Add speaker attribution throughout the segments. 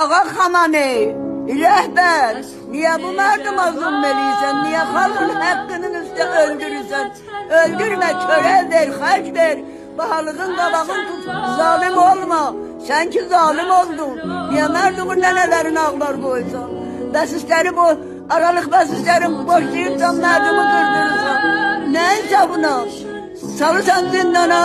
Speaker 1: Ağa Xamenei, rəhbər, niyə bu mərdümə zülm eləyirsən? Niyə xalqın həqqinin üstə öldürürsən? Öldürmə, çörək ver, xərc ver. Bahalığın qabağın tut, zalim olma. Sən ki zalim oldun. Niyə mərdümün nənələrini ağlar qoysan? Bəsisləri bu, aralıq bəsislərin boşlayırsan, mərdümü qırdırırsan. Nə insafına? Salırsan zindana,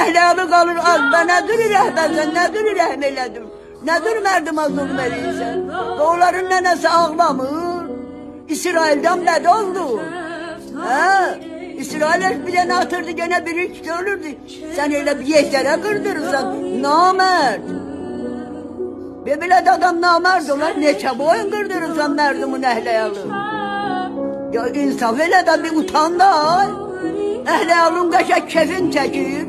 Speaker 1: əhli qalır az. Bə nədir rəhbərsən, nədir rəhm elədin? Nədir mərdümə zülm eləyirsən? Onların nənəsi ağlamır. İsraildən bəd oldu. Hə? İsrail bir dənə atırdı, gene biri ikisi ölürdü. Sən elə bir yekərə qırdırırsan. Namərd. Və belə də adam namərd olar. Neçə boyun qırdırırsan mərdümün əhli-əyalı. Ya insaf elə də bir utan da. Əhli-əyalın qəşəng kefin çəkir.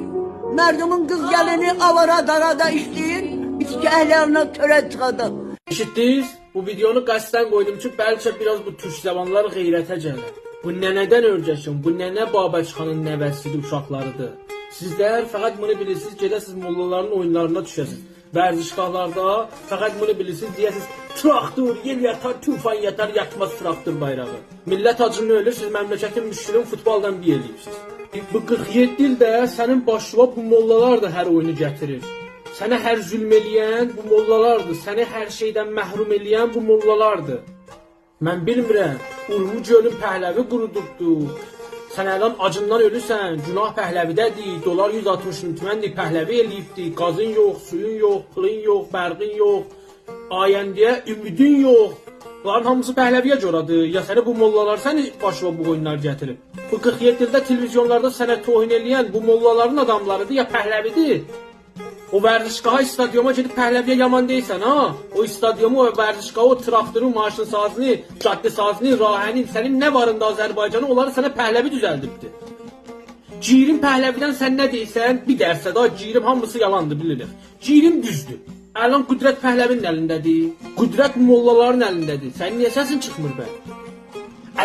Speaker 1: Mərdümün qız gəlini avara darada işləyir. Bitki əhli-əyalına törə çıxadı.
Speaker 2: Eşitdiniz? Bu videonu qəsdən qoydum ki, bəlkə biraz bu türk zamanlar qeyrətə gələr. Bu nənədən örgəşin, bu nənə Babəçxanın nəvəsidir, uşaqlarıdır. Sizlər fəqət bunu bilirsiniz, gedəsiz mollaların oyunlarına düşəsiniz. Vərzişgahlarda fəqət bunu bilirsiniz, deyəsiniz traktor, yel yatar, tufan yatar, yatmaz traktor bayrağı. Millət acından ölür, siz məmləkətin müşkülün futboldan bir eləyibsiniz. Bu 47 ildə sənin başına bu mollalar da hər oyunu gətirir. Sənə hər zülm eləyən bu mollalardır. Səni hər şeydən məhrum eləyən bu mollalardır. Mən bilmirəm, Urmu gölün Pəhləvi qurudubdu. Sən əlan acından ölürsən, günah Pəhləvidədir, dolar 160 tüməndir, Pəhləvi eləyibdi, qazın yox, suyun yox, pulun yox, bərqin yox, ayəndəyə ümidin yox. Bunların hamısı Pəhləviyə görədir. Ya səni bu mollalar səni başına bu oyunlar gətirib. Bu 47 ildə televizyonlarda sənə tohin eləyən bu mollaların adamlarıdır ya Pəhləvidir. O vərzişgaha, stadiona gedib Pəhləviyə yaman deyirsən ha? O stadionu, o vərzişgahı, o traktoru, maşın sazını, cadde sazını, rahəni, sənin nə varında Azərbaycanı, onları sənə Pəhləvi düzəldibdi. Girim Pəhləvidən sən nə deyirsən, bir dərsə daha girim hamısı yalandır bilirik. Girim düzdür. Əlan qüdrət Pəhləvinin əlindədir. Qüdrət mollaların əlindədir. Sənin niyə səsin çıxmır bə?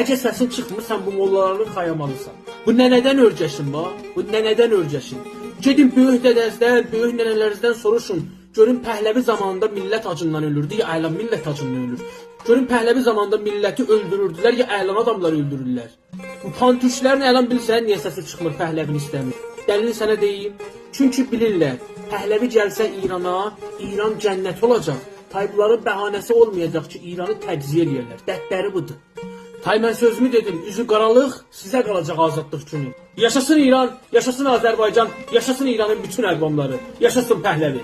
Speaker 2: Əgər səsin çıxmır, sən bu mollaları xayamalısan. Bu nənədən örgəşin ba? Bu nənədən örgəşin. Gedin böyük dədənizdən, böyük nənələrinizdən soruşun. Görün Pəhləvi zamanında millət acından ölürdü ya əlan millət acından ölür. Görün Pəhləvi zamanında milləti öldürürdülər ya əlan adamları öldürürlər. Bu pantürklərin əlan bilsən niyə səsi çıxmır Pəhləvini istəmir. Dəlilini sənə deyim. Çünki bilirlər, Pəhləvi gəlsə İrana, İran cənnət olacaq. Taybuların bəhanəsi olmayacaq ki, İranı təciziyə eləyərlər. Dərdləri budur. Tay mən sözümü dedim, üzü qaralıq sizə qalacaq azadlıq günü. Yaşasın İran, yaşasın Azərbaycan, yaşasın İranın bütün əqvamları, yaşasın Pəhləvi.